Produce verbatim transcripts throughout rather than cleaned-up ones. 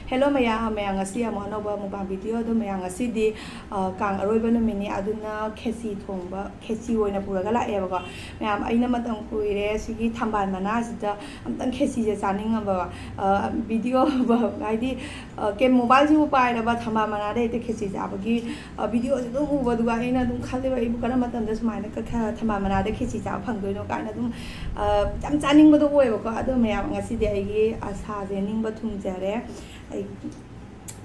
Hello ꯃꯌꯥꯝ, ꯃꯌꯥꯝ ꯉꯁꯤ ꯑꯃꯨꯛ ꯑꯅꯧꯕ mukbang video꯫ ꯑꯗꯣ ꯃꯌꯥꯝ ꯉꯁꯤꯗꯤ, ꯑ, ꯀꯥꯡ ꯑꯔꯣꯏꯕ ꯅꯨꯃꯤꯠꯅꯤ, ꯑꯗꯨꯅ ꯈꯦꯆꯤ ꯊꯣꯡꯕ, ꯈꯦꯆꯤ ꯑꯣꯏꯅ ꯄꯨꯔꯒ ꯂꯥꯛꯑꯦꯕꯀꯣ꯫ ꯃꯌꯥꯝ, ꯑꯩꯅ ꯃꯇꯝ ꯀꯨꯏꯔꯦ ꯁꯤꯒꯤ ꯊꯝꯕꯥꯜ ꯃꯅꯥꯁꯤꯗ ꯑꯝꯇꯪ ꯈꯦꯆꯤꯁꯦ ꯆꯥꯅꯤꯡꯉꯕ꯫ ꯑ, video ꯍꯥꯏꯗꯤ, ꯑ, ꯀꯦ-, mobileꯁꯤꯕꯨ ꯄꯥꯏꯔꯕ ꯊꯝꯕꯥꯜ ꯃꯅꯥꯗ ꯍꯦꯛꯇ ꯈꯦꯆꯤ ꯆꯥꯕꯒꯤ, ꯑ, videoꯁꯦ ꯑꯗꯨꯝ ꯎꯕ, ꯑꯗꯨꯒ ꯑꯩꯅ ꯑꯗꯨꯝ ꯈꯜꯂꯦꯕ, ꯑꯩꯕꯨ ꯀꯔꯝꯕ ꯃꯇꯝꯗ ꯁꯨꯃꯥꯏꯅ ꯀ-, ꯈ-, ꯊꯝꯕꯥꯜ ꯃꯅꯥꯗ ꯈꯦꯆꯤ ꯆꯥꯕ ꯐꯪꯗꯣꯏꯅꯣ ꯀꯥꯏꯅ ꯑꯗꯨꯝ, ꯑ, ꯌꯥꯝ ꯆꯥꯅꯤꯡꯕꯗꯣ ꯑꯣꯏꯌꯦꯕꯀꯣ꯫ ꯑꯗꯣ ꯃꯌꯥꯝ, ꯉꯁꯤꯗꯤ ꯑꯩꯒꯤ ꯑꯁꯥꯁꯦ ꯅꯤꯡꯕ ꯊꯨꯡꯖꯔꯦ꯫ ꯑꯩ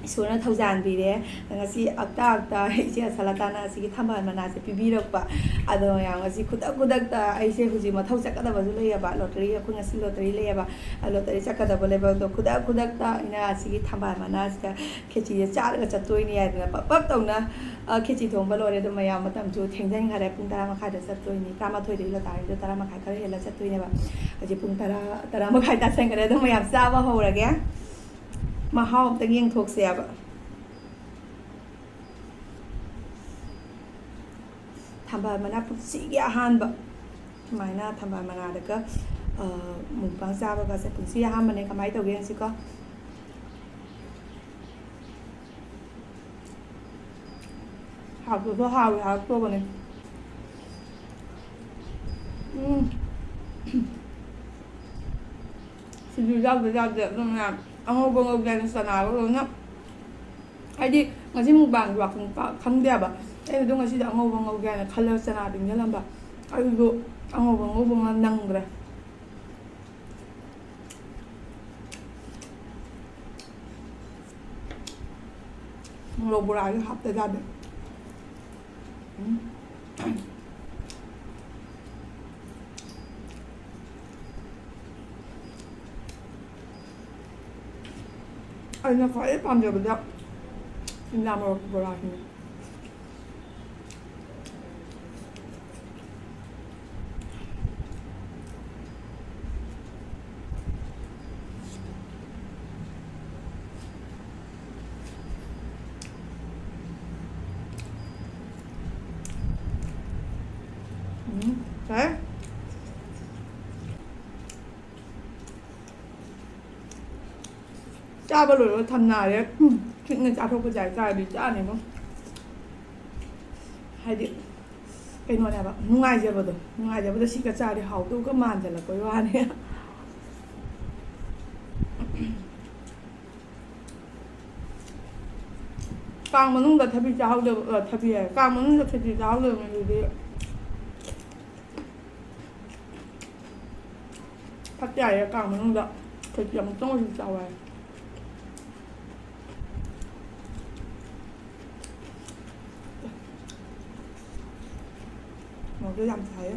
ꯏꯁꯣꯔꯅ ꯊꯧꯖꯥꯟꯕꯤꯔꯦ꯫ ꯉꯁꯤ ꯑꯛꯇ ꯑꯛꯇ ꯏꯆꯦ ꯑꯁꯥꯂꯇꯥꯅ ꯑꯁꯤꯒꯤ ꯊꯝꯕꯥꯜ ꯃꯅꯥꯁꯦ ꯄꯤꯕꯤꯔꯛꯄ꯫ ꯑꯗꯣ ꯃꯌꯥꯝ, ꯉꯁꯤ ꯈꯨꯗꯛ ꯈꯨꯗꯛꯇ ꯑꯩꯁꯦ ꯍꯧꯖꯤꯛ ꯃꯊꯧ ꯆꯠꯀꯗꯕꯁꯨ ꯂꯩꯌꯦꯕ, lottery, ꯑꯩꯈꯣꯏ ꯉꯁꯤ lottery ꯂꯩꯌꯦꯕ꯫ ꯑ, lottery ꯆꯠꯀꯗꯕ ꯂꯩꯕ ꯑꯗꯣ ꯈꯨꯗꯛ ꯈꯨꯗꯛꯇ ꯑꯩꯅ ꯑꯁꯤꯒꯤ ꯊꯝꯕꯥꯜ ꯃꯅꯥꯁꯤꯗ ꯈꯦꯆꯤꯁꯦ ꯆꯥꯔꯒ ꯆꯠꯇꯣꯏꯅꯤ ꯍꯥꯏꯗꯅ ꯄꯞ ꯄꯞ ꯇꯧꯅ, ꯑ, ꯈꯦꯆꯤ ꯊꯣꯡꯕ ꯂꯣꯏꯔꯦ꯫ ꯑꯗꯣ ꯃꯌꯥꯝ, ꯃꯇꯝꯁꯨ ꯊꯦꯡꯖꯤꯟꯈꯔꯦ, ꯄꯨꯡ ꯇꯔꯥ ꯃꯈꯥꯏꯗ ꯆꯠꯇꯣꯏꯅꯤ, ꯇꯔꯥꯃꯥꯊꯣꯏꯗꯒꯤ lotteryꯗꯣ ꯇꯔꯥ ꯃꯈꯥꯏ ꯈꯔ ꯍꯦꯜꯂ ꯆꯠꯇꯣꯏꯅꯦꯕ꯫ ꯍꯧꯖꯤꯛ ꯄꯨꯡ ꯇꯔꯥ, ꯇꯔꯥ ꯃꯈꯥꯏ ꯇꯥꯁꯟꯈꯔꯦ꯫ ꯑꯗꯣ ꯃꯌꯥꯝ, ꯆꯥꯕ ꯍꯧꯔꯒꯦ꯫ ꯃꯍꯥꯎ ꯑꯝꯇꯪ ꯌꯦꯡꯊꯣꯛꯁꯦꯕ꯫ ꯊꯝꯕꯥꯜ ꯃꯅꯥ ꯄꯨꯟꯁꯤꯒꯤ ꯑꯍꯥꯟꯕ ꯁꯨꯃꯥꯏꯅ ꯊꯝꯕꯥꯜ ꯃꯅꯥꯗꯒ, ꯑ, mukbang ꯆꯥꯕꯒꯁꯦ ꯄꯨꯟꯁꯤꯒꯤ ꯑꯍꯥꯟꯕꯅꯦ꯫ ꯀꯃꯥꯏꯅ ꯇꯧꯒꯦ ꯌꯦꯡꯁꯤꯀꯣ꯫ ꯍꯥꯎꯇ꯭ꯔꯁꯨ ꯍꯥꯎꯋꯦ ꯍꯥꯏꯔꯛꯇꯧꯕꯅꯦ꯫ ꯎꯝ꯫ ꯁꯤꯡꯖꯨ ꯌꯥꯎꯗ ꯌꯥꯗꯦ꯫ ꯑꯗꯨꯝ ꯃꯌꯥꯝ, ꯑꯉꯧꯕ ꯉꯧꯒꯦ ꯍꯥꯏꯅ ꯆꯅꯥꯒ ꯂꯣꯏꯅ, ꯍꯥꯏꯗꯤ ꯉꯁꯤ mukbangꯒꯤ ꯋꯥꯈꯜ ꯄꯥꯛ ꯈꯪꯗꯦꯕ꯫ ꯑꯩꯅ ꯑꯗꯨꯝ ꯉꯁꯤꯗꯤ ꯑꯉꯧꯕ ꯉꯧꯒꯦ ꯍꯥꯏꯅ ꯈꯜꯂꯒ ꯆꯅꯥ ꯇꯤꯡꯁꯤꯜꯂꯝꯕ꯫ ꯑꯗꯨꯁꯨ ꯑꯉꯧꯕ ꯉꯧꯕ ꯉ-, ꯅꯪꯗ꯭ꯔꯦ꯫ ꯃꯣꯔꯣꯛ ꯕꯣꯔꯥꯁꯨ ꯍꯥꯞꯇ ꯌꯥꯗꯦ꯫ ꯎꯝ꯫ ꯑꯩꯅ ꯈ꯭ꯋꯥꯏꯗꯩ ꯄꯥꯝꯖꯕꯗ ꯁꯤꯡꯖꯥ ꯃꯣꯔꯣꯛꯀꯤ ꯕꯣꯔꯥꯁꯤꯅꯦ꯫ ꯎꯝ, ꯌꯥꯔꯦ꯫ ꯆꯥꯕ ꯂꯣꯏꯔꯒ ꯊꯝꯅꯔꯦ꯫ ꯎꯝ, ꯈꯤꯠꯅ ꯆꯥꯊꯣꯛꯄꯁꯦ ꯍꯥꯏꯇꯥꯔꯗꯤ ꯆꯥꯅꯤꯕꯣ꯫ ꯍꯥꯏꯗꯤ ꯀꯩꯅꯣꯅꯦꯕ, ꯅꯨꯡꯉꯥꯏꯖꯕꯗꯣ, ꯅꯨꯡꯉꯥꯏꯖꯕꯗꯣ ꯁꯤꯒ ꯆꯥꯔꯗꯤ ꯍꯥꯎꯗꯧꯒ ꯃꯥꯟꯁꯤꯜꯂꯛꯄꯩ ꯋꯥꯅꯤ꯫ ꯀꯥꯡ ꯃꯅꯨꯡꯗ ꯊꯕꯤ ꯆꯥꯍꯧꯗꯕ, ꯑ, ꯊꯕꯤ ꯍꯥꯏ, ꯀꯥꯡ ꯃꯅꯨꯡꯗ ꯈꯦꯆꯤ ꯆꯥꯍꯧꯗꯕ ꯃꯤꯗꯨꯗꯤ ꯐꯠꯇꯦ ꯍꯥꯏꯌꯦ꯫ ꯀꯥꯡ ꯃꯅꯨꯡꯗ ꯈꯦꯆꯤ ꯑꯃꯨꯛꯇꯪ ꯑꯣꯏꯁꯨ ꯆꯥꯎ ꯍꯥꯏ꯫ ꯃꯣꯔꯣꯛꯁꯨ ꯌꯥꯝ ꯁꯥꯏꯌꯦ꯫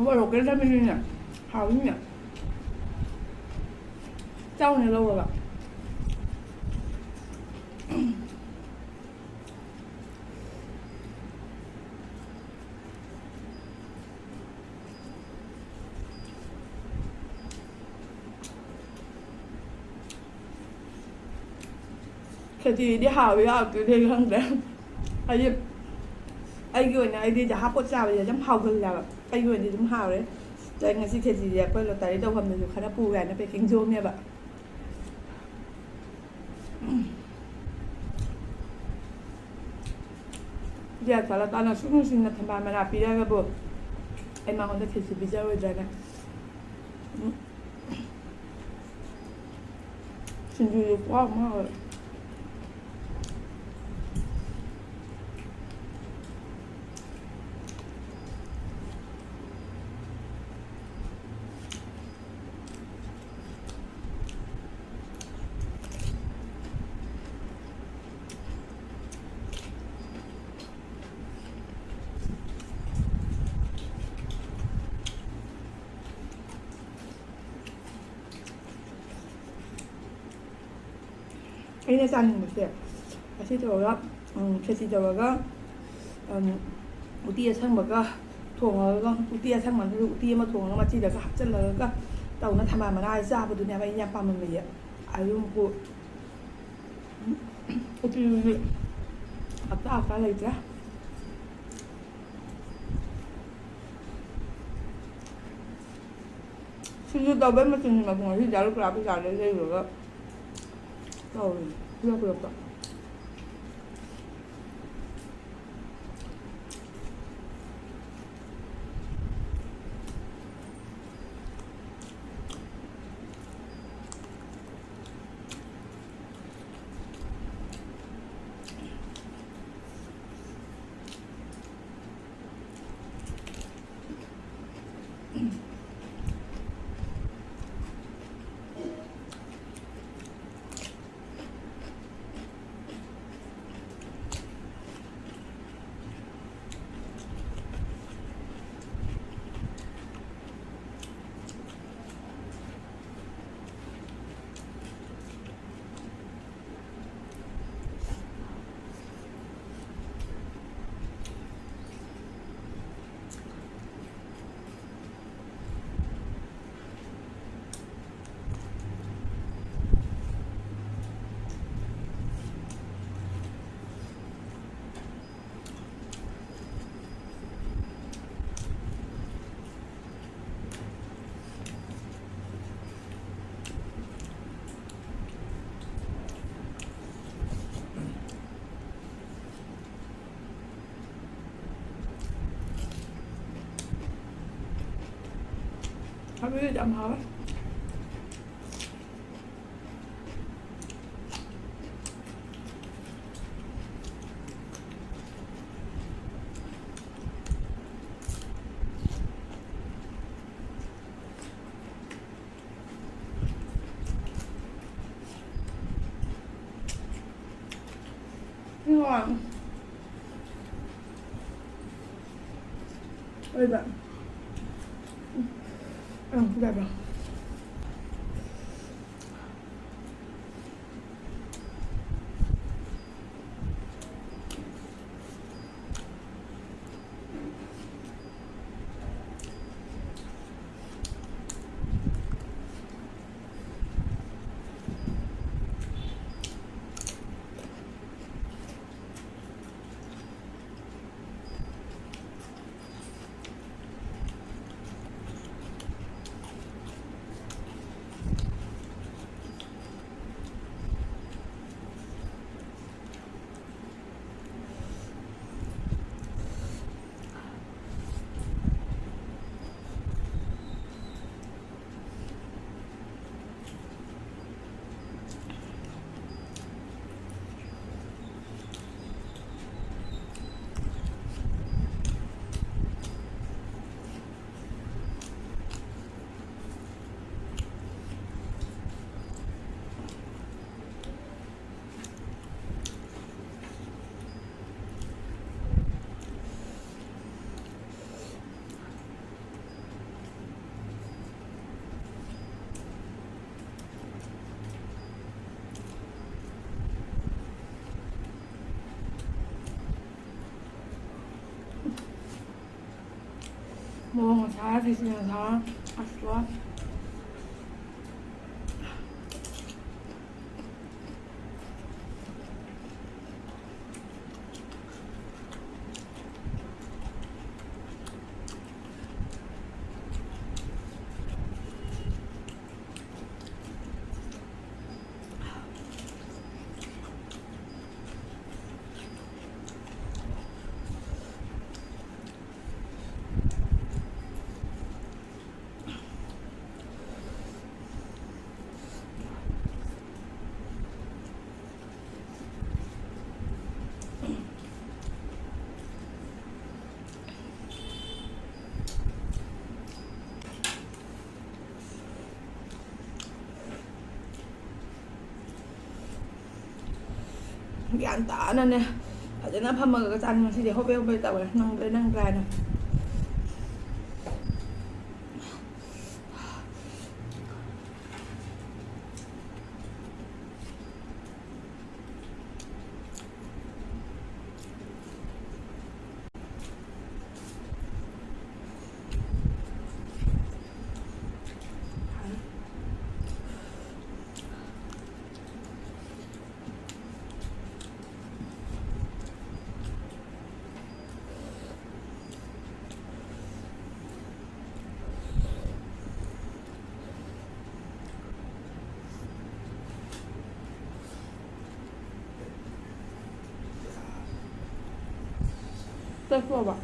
ꯃꯣꯔꯣꯛ ꯀꯩꯅꯣ ꯆꯥꯃꯤꯟꯅꯅꯦ꯫ ꯍꯥꯎꯅꯤꯅꯦ꯫ ꯆꯥꯎꯅ ꯂꯧꯔꯒ꯫ ꯈꯦꯆꯤꯗꯤ ꯍꯥꯎꯋꯤ ꯍꯥꯎꯇꯦꯗꯤ ꯑꯩ ꯈꯪꯗ꯭ꯔꯦ꯫ ꯍꯥꯏꯗꯤ ꯑꯩꯒꯤ ꯑꯣꯏꯅ ꯑꯩꯗꯤ ꯖꯍꯥ ꯄꯣꯠ ꯆꯥꯕꯁꯦ ꯑꯗꯨꯝ ꯍꯥꯎꯒꯜꯂꯦꯕ꯫ ꯑꯩꯒꯤ ꯑꯣꯏꯅꯗꯤ ꯑꯗꯨꯝ ꯍꯥꯎꯔꯦ꯫ ꯑꯗꯩ ꯉꯁꯤ ꯈꯦꯆꯤꯁꯦ ꯑꯩꯈꯣꯏ ꯂꯣꯇꯔꯤ ꯇꯧꯐꯝꯗꯁꯨ ꯈꯔ ꯄꯨ ꯍꯥꯏꯅ packing ꯌꯣꯝꯃꯦꯕ꯫ ꯗꯦꯠ ꯊꯥꯂꯀꯥꯟꯗ ꯁꯨꯝ ꯅꯨꯡꯁꯤꯅ ꯊꯝꯕꯥꯜ ꯃꯅꯥ ꯄꯤꯔꯒꯕꯨ ꯑꯩ ꯃꯉꯣꯟꯗ ꯈꯦꯆꯤ ꯄꯤꯖꯔꯣꯏꯗ꯭ꯔꯅꯦ? ꯎꯝ꯫ ꯁꯤꯡꯖꯨꯁꯨ ꯈꯨꯍꯥꯎ ꯑꯃ ꯍꯧꯔꯦ꯫ ꯑꯩꯅ ꯆꯥꯅꯤꯡꯕꯁꯦ ꯑꯁꯤ ꯇꯧꯔꯒ, ꯎꯝ, ꯈꯦꯆꯤ ꯇꯧꯔꯒ, ꯎꯝ, ꯎꯇꯤ ꯑꯁꯪꯕꯒ ꯊꯣꯡꯉꯒ, ꯎꯇꯤ ꯑꯁꯪꯕꯗꯨꯗ ꯎꯇꯤ ꯑꯃ ꯊꯣꯡꯉꯒ ꯃꯆꯤꯗꯒ ꯍꯥꯞꯆꯤꯜꯂꯒ ꯇꯧꯅ ꯊꯝꯕꯥꯜ ꯃꯅꯥ ꯆꯥꯕꯗꯨꯅꯦꯕ ꯑꯩꯅ ꯌꯥꯝ ꯄꯥꯝꯃꯝꯃꯤꯁꯦ꯫ ꯑꯗꯨꯕꯨ ꯎꯇꯤꯗꯨꯗꯤ ꯍꯥꯞꯇꯥ ꯍꯥꯞꯇꯥ ꯂꯩꯇ꯭ꯔꯦ꯫ ꯁꯤꯡꯖꯨ ꯇꯧꯕꯩ ꯃꯆꯜ ꯃꯄꯨꯝ ꯑꯁꯤ ꯗꯥ ꯂꯨꯀ꯭ꯔꯥ ꯕꯖꯥꯔꯗꯩ ꯂꯩꯔꯨꯔꯒ ꯇꯧꯔꯤꯅꯤ, ꯈꯨꯗꯛ ꯈꯨꯗꯛꯇ꯫ ꯊꯕꯤꯗꯤ ꯌꯥꯝ ꯍꯥꯎꯋꯦ꯫ ꯉꯔꯥꯡ ꯑꯣꯏꯕ꯫ ꯑꯪ, ꯌꯥꯕ꯭ꯔꯥ? ꯃꯣꯔꯣꯛ ꯃꯁꯥꯂꯥ ꯊꯥꯛꯆꯤꯜꯂꯒ, ꯑꯁ, ꯂꯣꯏꯔꯦ꯫ ꯒ꯭ꯌꯥꯟ ꯇꯥꯅꯅꯦ, ꯐꯖꯅ ꯐꯝꯃꯒ ꯆꯥꯅꯤ ꯉꯁꯤꯗꯤ꯫ ꯍꯣꯕꯦ ꯍꯣꯕꯦ ꯇꯧꯔꯦ, ꯅꯪꯗ꯭ꯔꯦ, ꯅꯪꯗ꯭ꯔꯦ ꯍꯥꯏꯅ꯫ ꯆꯠꯈ꯭ꯔꯣꯕ꯫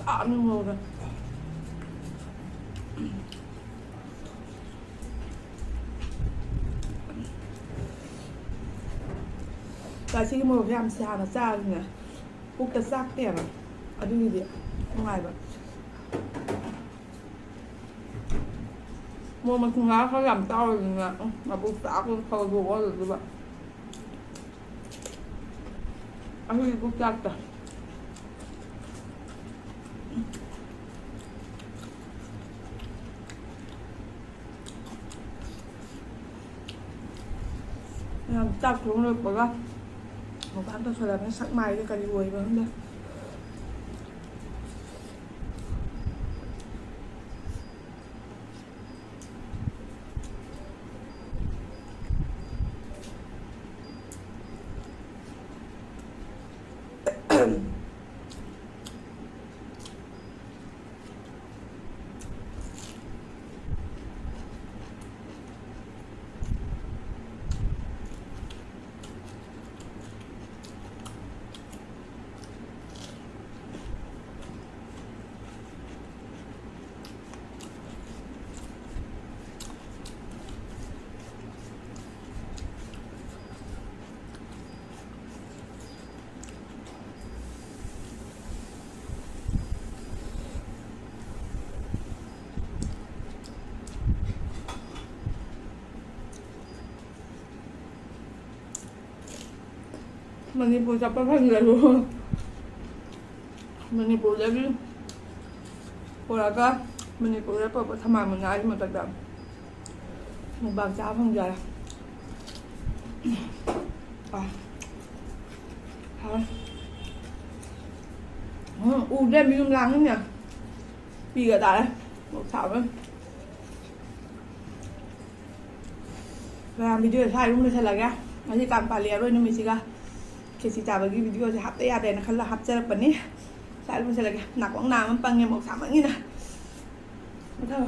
ꯑꯥ, ꯑꯗꯨꯝ ꯉꯧꯔꯦ꯫ ꯉꯁꯤꯒꯤ ꯃꯣꯔꯣꯛꯁꯦ ꯌꯥꯝ ꯁꯥꯅ ꯆꯥꯕꯅꯤꯅ ꯄꯨꯛꯇ ꯆꯥꯛꯇꯦꯕ, ꯑꯗꯨꯒꯤꯗꯤ ꯅꯨꯡꯉꯥꯏꯕ꯫ ꯃꯣꯔꯣꯛ ꯃꯆꯨ ꯉꯥ ꯈꯔ ꯌꯥꯝ ꯆꯥꯎꯔꯤꯗꯅ, ꯎꯝ, ꯃꯕꯨꯛ ꯆꯥꯛꯄꯗ ꯐꯕ ꯑꯣꯏꯔꯗꯨꯕ꯫ ꯑꯩꯈꯣꯏꯗꯤ ꯄꯨꯛ ꯆꯥꯛꯇ꯫ ꯃꯌꯥꯝ ꯆꯥꯛ ꯊꯣꯡ ꯂꯣꯏꯔꯛꯄꯒ ꯃꯄꯥꯟ ꯇꯧꯁꯜꯂꯛꯑꯕꯅꯤꯅ ꯁꯛ ꯃꯥꯏꯁꯦ ꯀꯔꯤ ꯑꯣꯏꯕ ꯈꯪꯗꯦ꯫ ꯃꯅꯤꯄꯨꯔ ꯆꯠꯄ ꯐꯪꯗ꯭ꯔꯁꯨ, ꯃꯅꯤꯄꯨꯔꯗꯒꯤ ꯄꯨꯔꯛꯑꯒ ꯃꯅꯤꯄꯨꯔꯗ ꯄꯨꯔꯛꯄ ꯊꯝꯕꯥꯜ ꯃꯅꯥꯒꯤ ꯃꯊꯛꯇ ꯃꯨꯛꯕꯥꯡ ꯆꯥꯕ ꯐꯪꯖꯔꯦ꯫ ꯑꯥ꯫ ꯍꯥꯎꯋꯦ꯫ ꯎꯝ, ꯎꯗ꯭ꯔꯦ, ꯃꯌꯨꯝ ꯂꯥꯡꯉꯤꯅꯦ꯫ ꯄꯤꯒ ꯇꯥꯔꯦ꯫ ꯃꯣꯔꯣꯛ ꯁꯥꯕꯅ꯫ ꯃꯌꯥꯝ, video ꯁ꯭ꯋꯥꯏ ꯑꯗꯨꯝ ꯂꯣꯏꯁꯤꯜꯂꯒꯦ꯫ ꯉꯁꯤ ꯀꯥꯡ ꯄꯥꯜꯂꯤ ꯑꯔꯣꯏ ꯅꯨꯃꯤꯠꯁꯤꯒ ꯈꯦꯆꯤ ꯆꯥꯕꯒꯤ videoꯁꯦ ꯍꯥꯞꯇ ꯌꯥꯗꯦꯅ ꯈꯜꯂ ꯍꯥꯞꯆꯔꯛꯄꯅꯤ꯫ ꯁ꯭ꯋꯥꯏ ꯑꯗꯨꯝ ꯂꯣꯏꯁꯤꯜꯂꯒꯦ꯫ ꯅꯥꯀꯣꯡ ꯅꯥꯝꯃ ꯄꯪꯉꯦ ꯃꯣꯔꯣꯛ ꯁꯥꯃꯟꯒꯤꯅ꯫ ꯃꯊꯪ